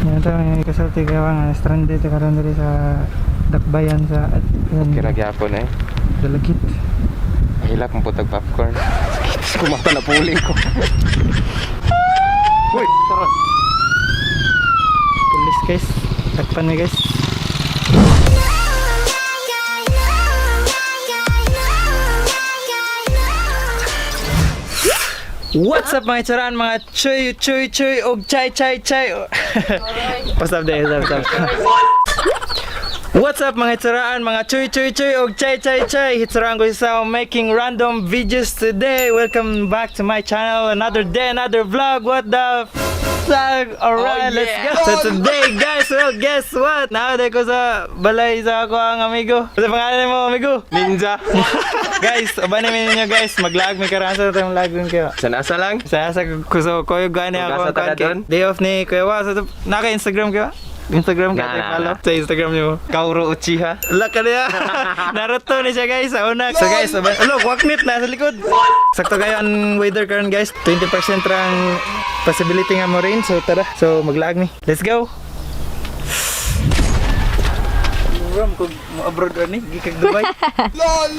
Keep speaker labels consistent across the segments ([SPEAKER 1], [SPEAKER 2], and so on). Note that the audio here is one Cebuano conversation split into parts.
[SPEAKER 1] Yan ito, may kasulti kayo nga stranded karon diri sa Dakbayan sa yan,
[SPEAKER 2] Kira gyapon eh.
[SPEAKER 1] Dalagit.
[SPEAKER 2] Hilak mo putag popcorn. Sakit kumata na puling ko. Uy, tara.
[SPEAKER 1] Pulis guys. Takpan mi guys. What's up mga itsaraan, mga chuy chuy chuy og chay chay chay. What's up day, what's up, what's up. What's up mga itsaraan, mga chuy chuy chuy og chay chay chay. Hitsaraan ko sa making random videos today. Welcome back to my channel. Another day, another vlog. What the fuck? Alright,
[SPEAKER 2] Oh,
[SPEAKER 1] let's
[SPEAKER 2] yeah.
[SPEAKER 1] go. So today guys, well guess what? Naa ko sa balay sa ako ang amigo. Ano pangalan mo, amigo?
[SPEAKER 2] Ninja.
[SPEAKER 1] Guys, uban namin ninyo guys, maglag may karansa sa tayong lagon kayo.
[SPEAKER 2] Sa nasa lang?
[SPEAKER 1] Sa sa kuso koyo gani ako
[SPEAKER 2] Kung
[SPEAKER 1] ang
[SPEAKER 2] asa taga
[SPEAKER 1] kwan kay-
[SPEAKER 2] doon?
[SPEAKER 1] Day off ni Kuya Wa. So, naka Instagram kayo? Instagram ka
[SPEAKER 2] Na,
[SPEAKER 1] tayo
[SPEAKER 2] na,
[SPEAKER 1] follow?
[SPEAKER 2] na.
[SPEAKER 1] Sa Instagram niyo.
[SPEAKER 2] Kauro Uchiha.
[SPEAKER 1] Ala ka niya. Naruto ni siya guys sa una. So guys, uban. Alo, waknit na sa likod. Sakto kayo ang weather karon guys. 20% rang possibility nga mo rain. So tara. So maglaag mi. Let's go. Ram kog mo abroad ani gikag Dubai. LOL.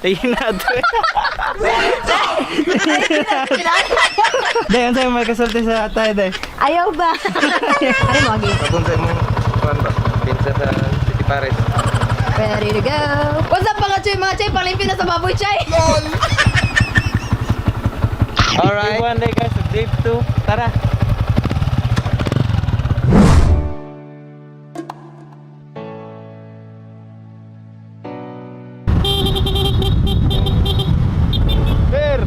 [SPEAKER 1] Tingin na to. Day, ano sa'yo may kasulti sa atay, day?
[SPEAKER 3] Ayaw ba? Ano mo, Agi?
[SPEAKER 2] Papunta mo kuan ba? Pinsa sa City Paris.
[SPEAKER 3] Ready to go. What's up mga chay, mga chay? Palimpyo na sa baboy chay.
[SPEAKER 2] Alright.
[SPEAKER 1] Day 1 day guys, day 2. Tara.
[SPEAKER 2] Per.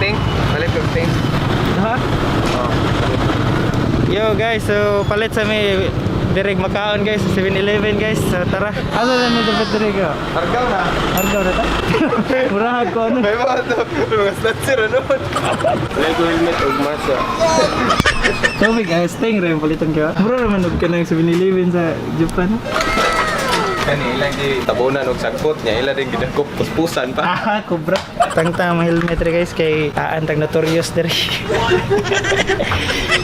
[SPEAKER 2] Ting, balik ko ting.
[SPEAKER 1] Ha?
[SPEAKER 2] Oh.
[SPEAKER 1] Yo guys, so palit sa may direg makaon guys, sa 7-Eleven guys. So tara. Asa na ni dapat direg oh?
[SPEAKER 2] Argaw na.
[SPEAKER 1] Argaw na ta? Murahag ko ano.
[SPEAKER 2] May mga to, may mga snatcher ano. Wala ko helmet og masa.
[SPEAKER 1] Tubig ang sting rin palitan ka. Mura naman og kanang 7-Eleven sa Japan.
[SPEAKER 2] Kani ilang di tabunan og sagkot niya, ila din gidakop puspusan pa.
[SPEAKER 1] Ah, kubra. Tangtang ang helmet re guys kay taan tag notorious diri.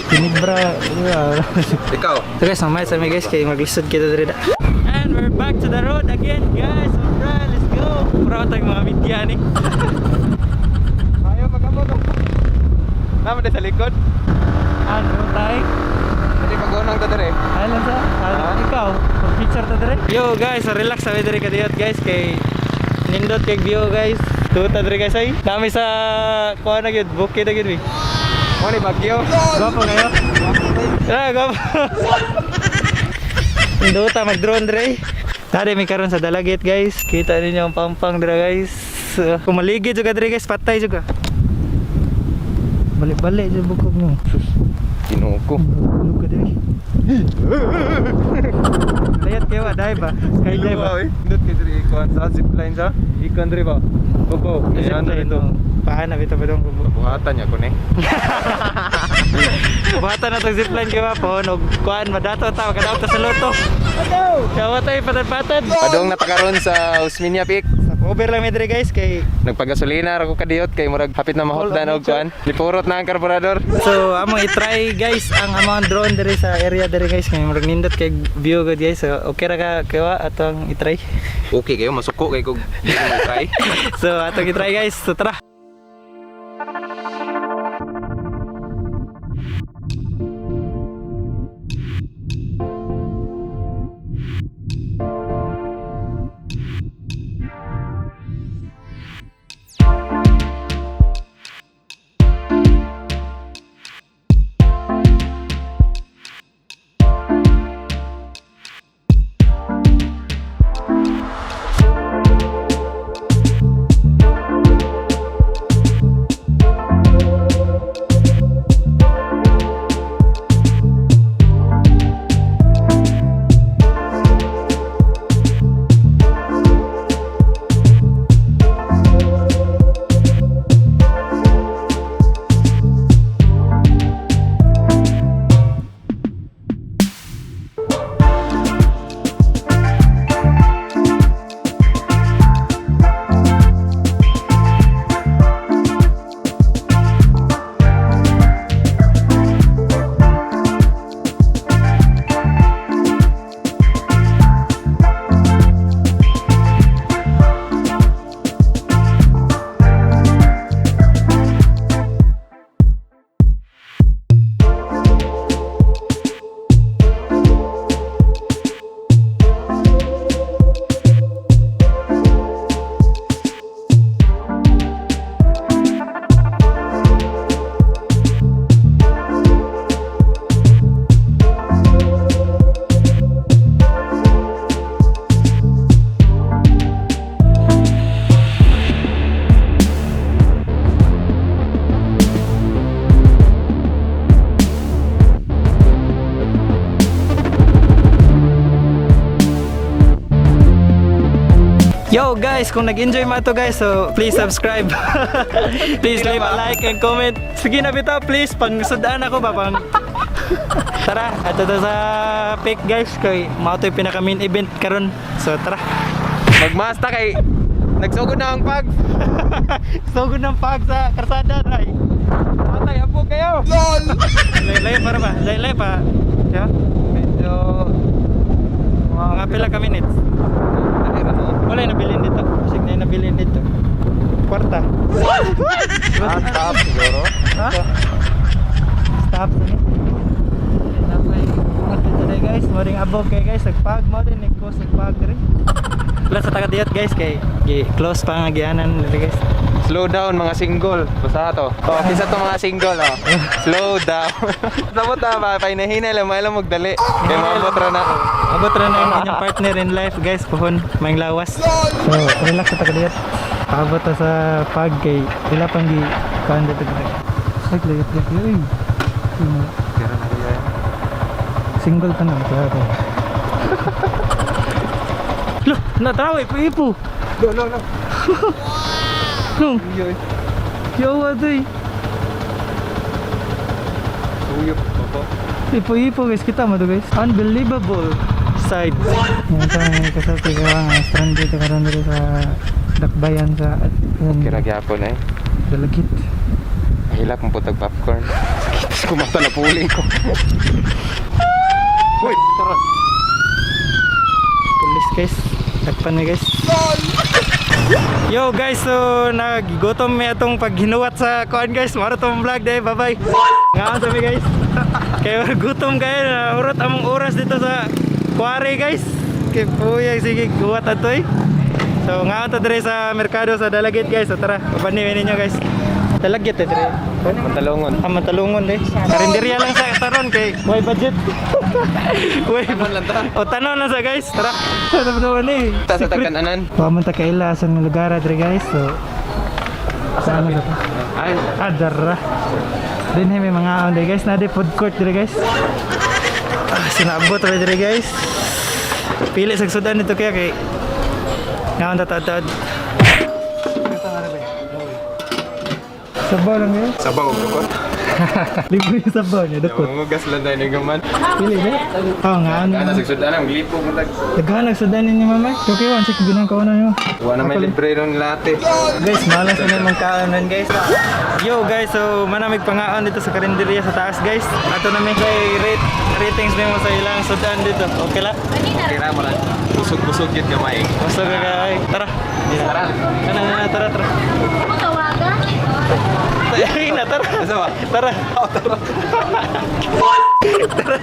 [SPEAKER 1] Tinibra. Wow.
[SPEAKER 2] Ikaw.
[SPEAKER 1] So guys, mamaya sa mi guys kay maglisod kita diri da. And we're back to the road again, guys. Alright, let's go. Puro tag mga media ni.
[SPEAKER 2] Ayaw magabot. Tama sa likod.
[SPEAKER 1] Ano tay?
[SPEAKER 2] Hindi pagunang ta dire.
[SPEAKER 1] Alam sa? Ano,
[SPEAKER 2] Ha?
[SPEAKER 1] ikaw, picture ta dire. Yo guys, so relax sa diri kadiyot guys kay nindot kay view guys. Tuta diri guys ay. Nami sa kuha na gyud, bukid na gyud mi.
[SPEAKER 2] Mo ni Bagyo.
[SPEAKER 1] Gwapo kayo. Ah, gwapo. Nindota mag-drone dre. Tari may karon sa Dalagit guys. Kita ninyo ang pampang dre guys. Kung maligid juga dre guys, patay juga. Balik-balik je bukog mo.
[SPEAKER 2] Ginoo ko.
[SPEAKER 1] Tulog ka dre. Layat kayo ba? Dive ba? Skydive ba?
[SPEAKER 2] Indot kay diri ikuan sa zipline sa. Ikuan diri ba? Bobo,
[SPEAKER 1] Zipline,
[SPEAKER 2] dito.
[SPEAKER 1] no. Paano bitaw ba dong kubo?
[SPEAKER 2] Buhatan niya ko ni.
[SPEAKER 1] Buhatan na tong zipline kayo ba po? Og kuan madato ta, makadaot ta sa loto. Kawa tayo patad-patad.
[SPEAKER 2] Padong natakaron sa Usminia Peak.
[SPEAKER 1] Over lang mi dre guys kay
[SPEAKER 2] Nagpagasolina ra ko kadiyot kay murag hapit na mahotdan og kuan. Lipurot na ang karburador.
[SPEAKER 1] So, among i-try guys ang among drone diri sa area diri guys kay murag nindot kay view good guys. So, okay ra ka kawa atong i-try.
[SPEAKER 2] Okay kayo masuko kay kog di mo try.
[SPEAKER 1] So, atong i-try guys. So, tara. Yo guys, kung nag-enjoy mo to guys, so please subscribe. Please leave a like and comment. Sige na bitaw, please pang sudaan ako ba pang tara, ato to sa pick guys kay mao to yung pinaka main event karon. So tara.
[SPEAKER 2] Magmasta kay nagsugod na ang pag.
[SPEAKER 1] Sugod ng pag sa karsada, try.
[SPEAKER 2] Patay apo kayo.
[SPEAKER 1] Layo para ba? Layo pa. Yeah?
[SPEAKER 2] Medyo
[SPEAKER 1] Mga pila ka minutes.
[SPEAKER 2] Dali ra to.
[SPEAKER 1] Wala yung nabilin dito. Sige na yung nabilin dito. Kwarta.
[SPEAKER 2] Ah, stop siguro.
[SPEAKER 1] Ha? Stop sa ni. Napay bungat dito na guys. Mo ring abog kay guys. Nagpag mo rin. Nag-close nagpag rin. Wala sa taga-diyot guys kay close pa nga gianan dito guys.
[SPEAKER 2] Slow down mga single. Basta to. Oh, kisa to mga single oh. Slow down. Sabot ta pa painahinay lang maalam magdali. Kay maabot ra na.
[SPEAKER 1] Abot ra na yung inyong partner in life guys. Puhon, may lawas. So, relax sa taga-diyot. Paabot ta sa pag kay ila pang gi kuan dito dito. Ay, layot layot. Uy. Single pa na klaro. Loh, natraw ipo ipo.
[SPEAKER 2] Lo lo lo.
[SPEAKER 1] No,
[SPEAKER 2] Yoy.
[SPEAKER 1] yawa doy.
[SPEAKER 2] Suyop babo.
[SPEAKER 1] Ipo ipo guys, kita mo to guys. Unbelievable. side. Yan sa kasabi ko nga stranded karon diri sa Dakbayan sa
[SPEAKER 2] Kira gyapon eh.
[SPEAKER 1] Dalagit.
[SPEAKER 2] Hilak mo putag popcorn. Sakit ko mata na puli ko. Uy, tara.
[SPEAKER 1] Pulis, guys. Dakpan ni, guys. Yo guys, so naggutom mi atong paghinuwat sa kuan, guys. Maro tong vlog day. Bye-bye. Ngaon sa mi, guys. Kay gutom kayo na urot among oras dito sa quarry, guys. Kay puyag sige guwat atoy. So ngaon ta dire sa merkado sa Dalagit, guys. So tara, uban ni ninyo, guys. Dalagit eh dire.
[SPEAKER 2] Pantalongon.
[SPEAKER 1] Ah, matalungon eh. Karinderya lang sa taron kay way budget. Way
[SPEAKER 2] lang ta.
[SPEAKER 1] O tanaw na sa, guys. Tara. Sa tanaw ni.
[SPEAKER 2] Ta sa tagkananan.
[SPEAKER 1] Wa man ta kaila sa nga lugar adre, guys. So saan na to?
[SPEAKER 2] Ay,
[SPEAKER 1] Ah, dara. Din may mga aon guys. Na food court dire, guys. Ah, sinabot ra dire, guys. Pili sa sudan nito kaya kay ngaon ta tatad. Sabaw lang, guys.
[SPEAKER 2] Sabaw dukot.
[SPEAKER 1] Libre yung sabaw niya, dukot.
[SPEAKER 2] Mangugas lang tayo ng gaman.
[SPEAKER 1] Pili ba? Oo nga, ano.
[SPEAKER 2] Ana sa sudan ang glipog mo tag.
[SPEAKER 1] Daghan nagsudan ninyo, mama. Okay, one sik ginang kauna nyo.
[SPEAKER 2] Wa na may libre ron latte.
[SPEAKER 1] Guys, malas na naman kaonan, guys. Yo guys, so manamig pangaon dito sa karinderya sa taas, guys. Ato na may kay ratings nimo sa ilang sudan dito. Okay la?
[SPEAKER 2] Kira mo lang. Busog-busog yun gamay.
[SPEAKER 1] Basta ka kay. Tara.
[SPEAKER 2] Tara.
[SPEAKER 1] Tara, tara, tara, tara.
[SPEAKER 3] Tawagan?
[SPEAKER 1] Ay, na, tara.
[SPEAKER 2] Asa ba?
[SPEAKER 1] Tara.
[SPEAKER 2] Oh, tara.
[SPEAKER 1] Tara.